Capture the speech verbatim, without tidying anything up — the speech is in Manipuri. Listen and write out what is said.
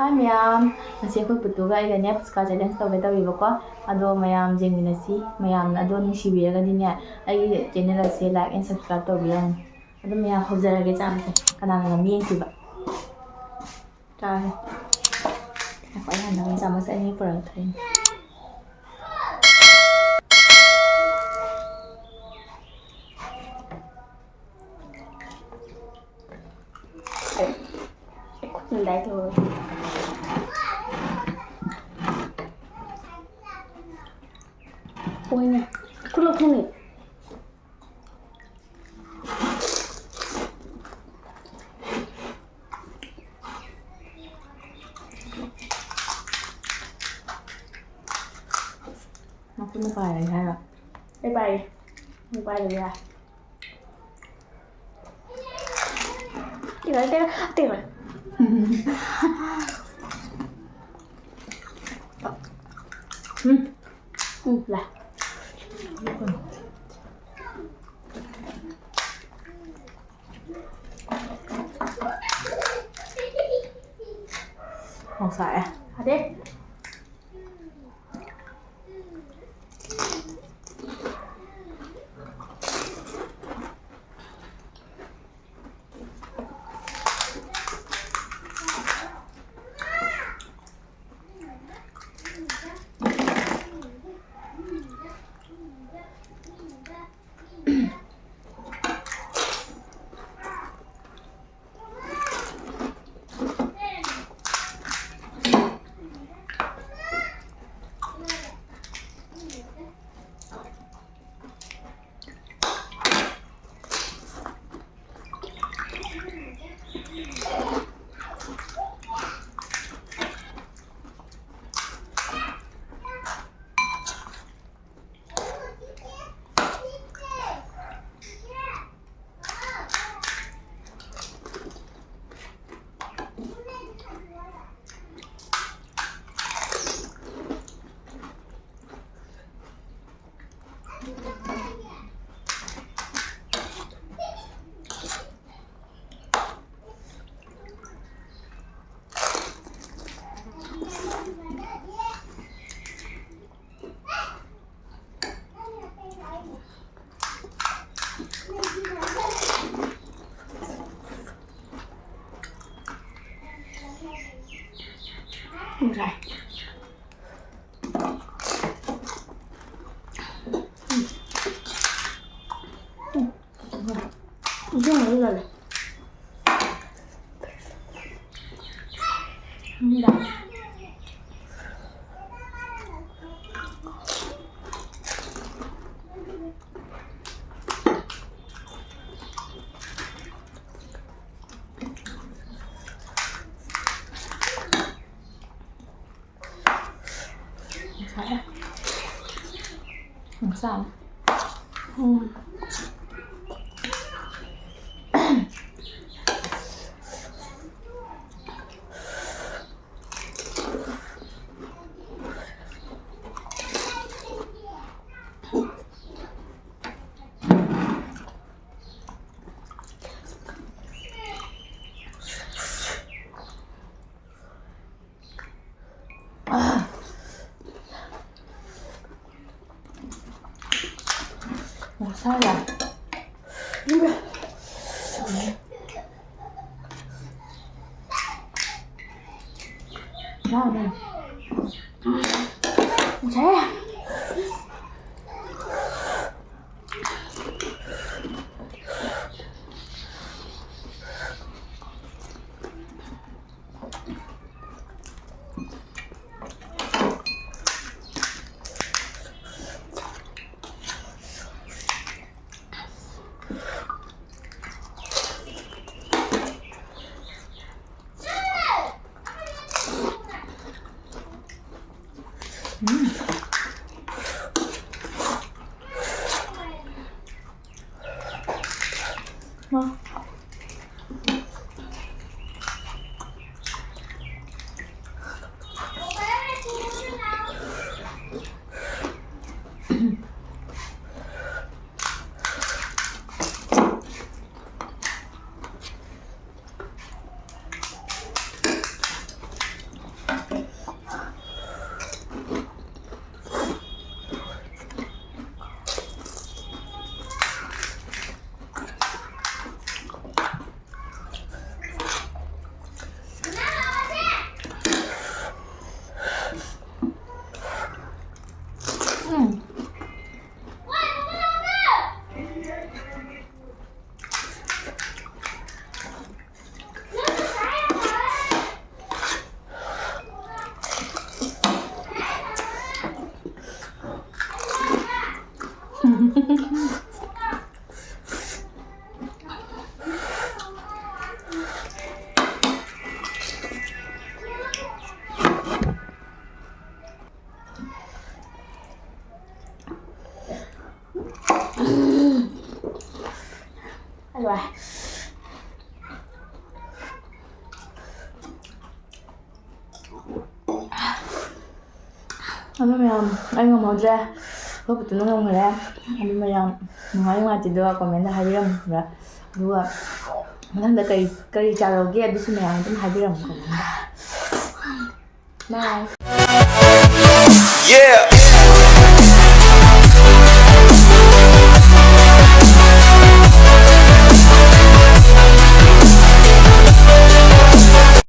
Hi ꯃꯌꯥꯝ, ꯉꯁꯤ ꯑꯩꯈꯣꯏ ꯄꯨꯠꯇꯨꯒ ꯑꯩꯒꯅꯦ ꯄꯨꯆꯀꯥ challenge ꯇꯧꯒꯦ ꯇꯧꯔꯤꯕꯀꯣ꯫ ꯑꯗꯣ ꯃꯌꯥꯝ ꯌꯦꯡꯃꯤꯟꯅꯁꯤ꯫ ꯃꯌꯥꯝꯅ ꯑꯗꯣ ꯅꯨꯡꯁꯤꯕꯤꯔꯒꯗꯤꯅꯦ, ꯑꯩꯒꯤ channel ꯑꯁꯦ like and subscribe ꯇꯧꯕꯤꯔꯝꯃꯨ꯫ ꯑꯗꯣ ꯃꯌꯥꯝ, ꯍꯧꯖꯔꯒꯦ ꯆꯥꯕꯁꯦ꯫ ꯀꯅꯥꯅ ꯉꯝꯃꯤ ꯌꯦꯡꯁꯤꯕ꯫ ꯆꯥꯔꯦ꯫ ꯉꯥꯏꯈꯣ, ꯑꯩ ꯍꯥꯟꯅ ꯆꯥꯃꯁ ꯑꯅꯤ ꯄꯨꯔꯛꯇ꯭ꯔꯤꯅꯦ꯫ ꯑꯩ, ꯑꯩ ꯈꯨꯠꯅ direct ꯂꯧꯔꯒꯦ꯫ ꯍꯣꯏꯅꯦ, ꯈꯨꯠ ꯂꯧꯊꯣꯛꯅꯦ꯫ ꯅꯈꯨꯠꯅ ꯄꯥꯏꯔꯒꯦ ꯍꯥꯏꯔꯣ? ꯑꯩ ꯄꯥꯏꯒꯦ꯫ ꯅꯪ ꯄꯥꯏꯗꯕ ꯌꯥꯏ꯫ ꯇꯦꯛꯑꯣ, ꯇꯦꯛꯑꯣ, ꯇꯦꯛꯑꯣ꯫ ꯎꯝ꯫ ꯎꯝ, ꯂꯥ꯫ ꯍꯥꯎꯁꯥꯛꯑꯦ꯫ ꯍꯥꯎꯗꯦ꯫ ꯉꯁꯥꯏ꯫ ꯎꯝ꯫ ꯎꯝ꯫ ꯏꯁꯤꯡ ꯑꯃꯨꯛ ꯂꯣꯜꯂꯦ꯫ ꯎꯝ꯫ ꯉꯁꯥꯏ꯫ ꯉꯁꯥꯏ꯫ ꯎꯝ꯫ ꯃꯁꯥꯂꯥ꯫ ꯌꯥꯔꯦ꯫ ꯉꯁꯥꯏ꯫ ꯎꯝ꯫ ꯃꯥ꯫ ꯑꯗꯣ ꯃꯌꯥꯝ, ꯑꯩ ꯉꯝꯍꯧꯗ꯭ꯔꯦ, ꯑꯩꯈꯣꯏ ꯄꯨꯇꯨꯅ ꯉꯝꯈ꯭ꯔꯦ꯫ ꯑꯗꯨ ꯃꯌꯥꯝ ꯅꯨꯡꯉꯥꯏ ꯅꯨꯡꯉꯥꯏꯇꯦꯗꯣ comment ꯍꯥꯏꯕꯤꯔꯝꯃꯨ ꯈꯔ, ꯑꯗꯨꯒ ꯃꯊꯪꯗ ꯀꯔꯤ ꯀꯔꯤ ꯆꯥꯔꯧꯒꯦ ꯑꯗꯨꯁꯨ ꯃꯌꯥꯝ ꯑꯗꯨꯝ ꯍꯥꯏꯕꯤꯔꯝꯃꯨ comment꯫ Bye. Yeah.